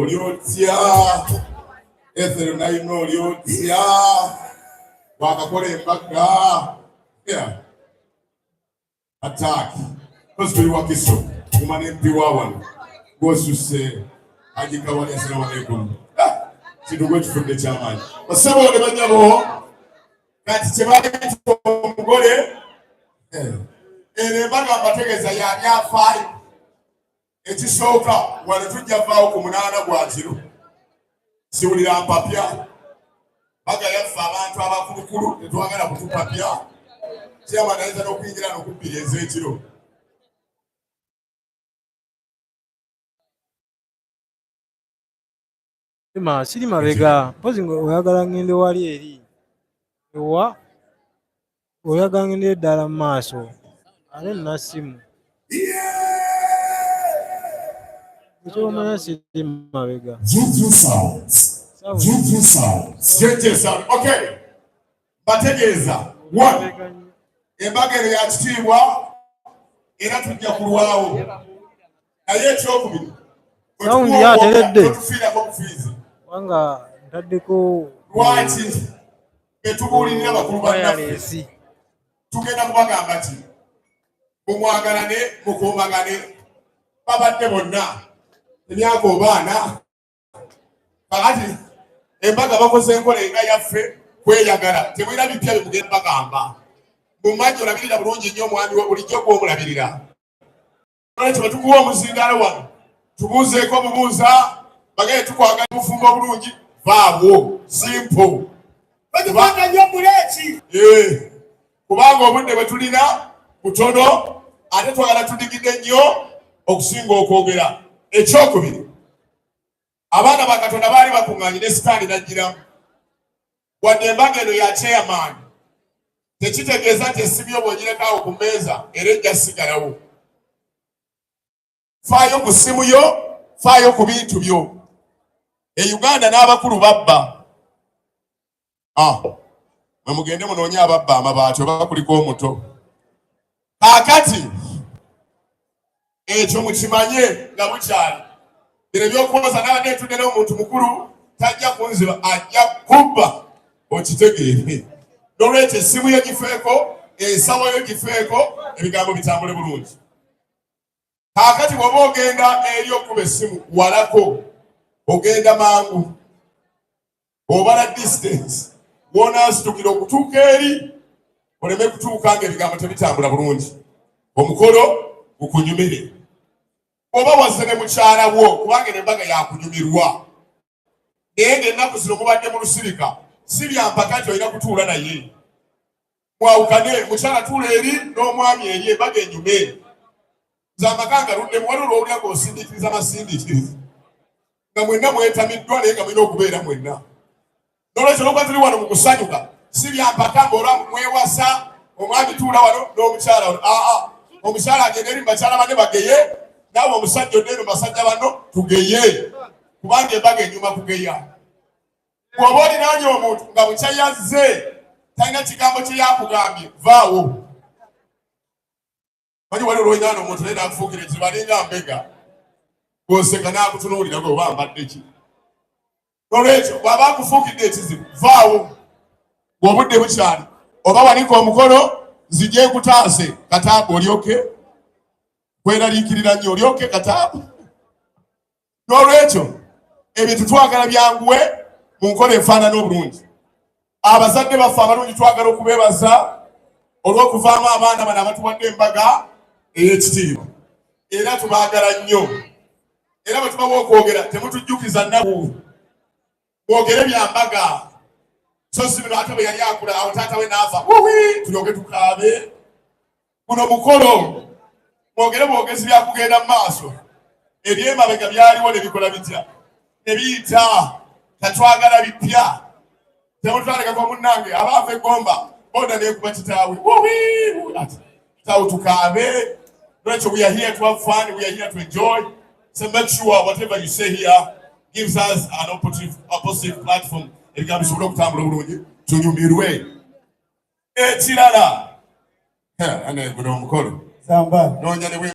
Oli otya? Ethel Nayima, oli otya? Wakakola embaga. Yeah. Attack. Kozi tuli Wakiso. Kuma ne MP wa wano. Gw'osusse. Haji Kawali, assalamu alaikum. Ah, kintu gwe kifudde kyamaanyi. Basebo ne banyabo, kati kye bayita omugole, eno embaga mbategeeza ya byafaayo. Ekisooka, wano tujja vaawo ku 8 gwa kiro. Siwulira mpapya. Baga yaffe abantu abakulukulu tetwagala kutupapya. Chairman ayinza n'okuyingira n'okubbira ez'ekiro. Ma siri mabega, mpozi nga oyagala ngende wali eri ewa, oyagala ngende ddala mu maaso, ate nina ssimu. Ekyomanya siri mabega. JJ Sounds. Sound. JJ Sounds. JJ Sound. Okay. Bategeeza. One. Embaga eno ya kitiibwa era tujja kulwawo. Naye ekyokubiri, bwe Sound tukuwa yateredde. okwogera, totufiirako bufiizi. Kubanga ntaddeko Lwaki betubuulirira bakulu bannaffe? Wireless. Tugenda kubagamba ki? Mumwagalane, mukuumagane. Babadde bonna emyaka obaana. Kakati embaga bakoze enkola enga yaffe kweyagala, temulina bipya bye mugenda bagamba. Mumajja olabirira bulungi nnyo omwami we, bulijjo gw'omulabirira. Olwekyo bwe tukuwa omuzindaalo wano, tubuuzeeko obubuuza, bagende tukwagala obufumbo obulungi, vaabwo simple. Bagikwata nnyo buleeki. Kubanga obudde bwe tulina butono, ate twagala tudigidde nnyo okusinga okwogera. Ekyokubiri, abaana ba Katonda baali bakuŋŋaanye ne Sitaani n'ajjiramu. Wadde embaga eno ya chairman, tekitegeeza nti essimu yo bw'ogirekaawo ku mmeeza era ejja sigalawo. Faayo ku ssimu yo, faayo ku bintu byo. E Uganda n'abakulu babba. Ah, mwe mugende munoonye ababba amabaati oba kuliko omuto. Kaakati ekyo mukimanye nga bukyali. Bino ebyokuwoza nabadde ntudde n'omuntu mukulu tajja kunziba, ajja kubba, okitegeere. N'olwekyo essimu yo gifeeko, ensawo yo gifeeko, ebigambo bitambule bulungi. Kaakati bw'oba ogenda eri okuba essimu walako, ogenda mangu, obala distance w'onaasitukira okutuuka eri, oleme kutuuka ng'ebigambo tebitambula bulungi. Omukolo gukunyumire. Oba wazze ne mukyala wo, kubanga eno embaga yakunyumirwa, naye ng'ennaku zino mubadde mu lusirika, si byampaka nti olina kutuula naye. Mwawukane, mukyala tuula eri n'omwami eri, embaga enyume. Nze amaka nga luddemu, waliwo lwowulira ng'osindiikiriza masindiikiriza nga mwenna mwetamiddwa, naye nga mulina okubeera mwenna. N'olwekyo olwokuba tuli wano mu kusanyuka, si byampaka ng'olwa mwewasa, omwami tuula wano n'omukyala wano. Aa, omukyala agenda eri mu bakyala banne bageye, naawe omusajja odde eno basajja banno tugeye, kubanga embaga enyuma kugeya. Bw'oba olinaanye omuntu nga bukya yazze talina kigambo kye yakugambye, vaawo. Manyi wali olwolinaana omuntu naye nakufuukira ekizibu, alinga mbega, bw'oseka n'akutunuulira gwe oba mbadde ki. N'olwekyo bw'aba akufuukidde ekizibu, vaawo ng'obudde bukyali, oba wanika omukono nzije nkutaase. Kataabu olyoke kweraliikirira nnyo, olyoke kataabu. N'olwekyo ebintu twagala byanguwe mu nkola efaanana obulungi. Abazadde baffe abalungi twagala okubeebaza olw'okuvaamu abaana bano abatuwadde embaga ey'ekitiibwa, era tubaagala nnyo. Era bwe tubawa okwogera, temutujjukiza nnaku, mwogere bya mbaga, so si bino ate bwe yali akula awo taata we n'afa wuwi tulyoke tukaabe. Guno mukolo, mwogere bwogezi byakugenda mu maaso. Ebyemabega byaliwo ne bikola bitya ne biyita, tatwagala bipya. Temutwalekako munnange aba ava egomba boda nekuba kitaawe wuwi ati kitaawe tukaabe. Lwekyo we are here to have fun, we are here to enjoy, so make sure whatever you say here gives us an opportunity, a positive platform, ebigambo bisobole okutambula obulungi, tunyumirwe. Ekirala, ane guno omukolo Zamba. Noonya ne bwe